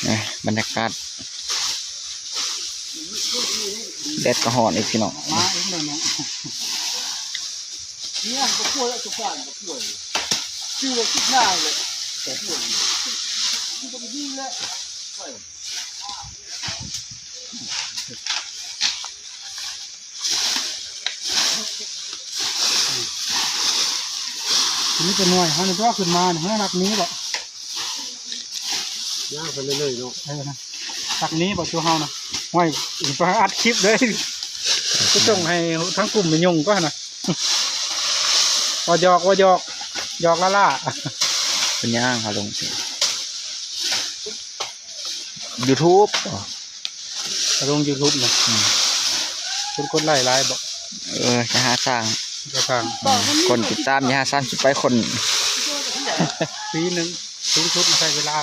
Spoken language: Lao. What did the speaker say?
ນີ້ບັນຍາກາດ ແດດກໍຮ້ອນອີກພີ່ນ້ອງ. ມາອີກແລ້ວເນາະ ເນຍກໍປ່ວຍ ເຈົ້າການກໍປ່ວຍ ຊື່ວ່າຄິດໜ້າເລີຍ ປ່ວຍ ຄືບໍ່ດີແລ້ວ. ນີ້ເປັນໜ່ວຍ ເຮົານີ້ຕົວະຂຶ້ນມານີ້ ເຮົາຮັກນີ້ບໍ່? ຍ່າງໄປເລື້ອຍໆເນາະ. ເອີ ຮັກນີ້ບໍ່ ຕົວະເຮົານະ. ຫ້ວຍ ໄປອັດຄລິບເລີຍ ໄປສົ່ງໃຫ້ທາງກຸ່ມແມ່ຍົງກ່ອນນະ. ບໍ່ຢອກ ບໍ່ຢອກ ຢອກລ້າໆ. ເປັນຫຍັງເຮົາລົງ YouTube ເອົາລົງ YouTube ນະ. ອືມ ຄົນກົດໄລຫຼາຍບໍ່? ເອີ ຈະຫາສ້າງ ຈະສ້າງ ອືມ ຄົນຕິດຕາມຢ່າຫາສາມສິບປາຍຄົນ ປີໜຶ່ງ ສູງສຸດໃຊ້ເວລາ